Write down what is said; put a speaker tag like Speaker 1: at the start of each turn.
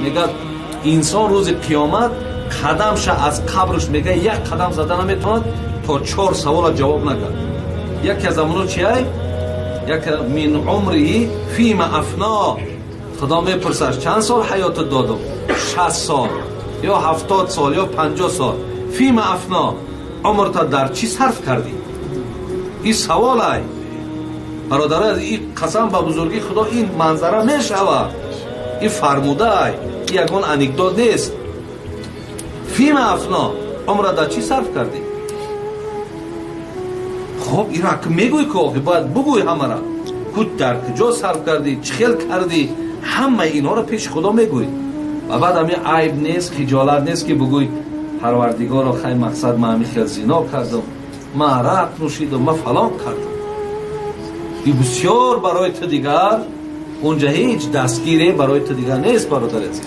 Speaker 1: Мегӯяд, инсон рӯзи қиёмат қадамша аз қабрш, мега, як қадам зада наметавонад, то чор савола ҷавоб накард. Яке аз амоно чиай? Яке мин умриҳи фима афно. Худо мепурсад: чанд сол ҳаётат додум? 60 сол ё 70 сол ё 50 сол. Фима афно, умрта дар чӣ сарф кардӣ? Ин саволай, бародарай. Ин қасам ба бузургии Худо, ин манзара мешавад. Ин фармудаай, ин ягон анекдот нест. Фима афно, умра дар чӣ сарф кардӣ? Хоб, ира мегӯй ки охи бояд бугӯй ҳамара ку дар куҷо сарф кардӣ, чӣ хел кардӣ, ҳамаи инҳоро пеши Худо мегӯй. Ва баъд ҳами айб нест, хиҷолат нест, ки бугӯй: «Парвардигоро, хай, мақсад, ман ҳами хел зино кардам, ман арақ нӯшидам, ман фалон кардам». И бисёр барои ту дигар унҷа ҳеҷ дастгире барои ту дигар нест, бародари азиз.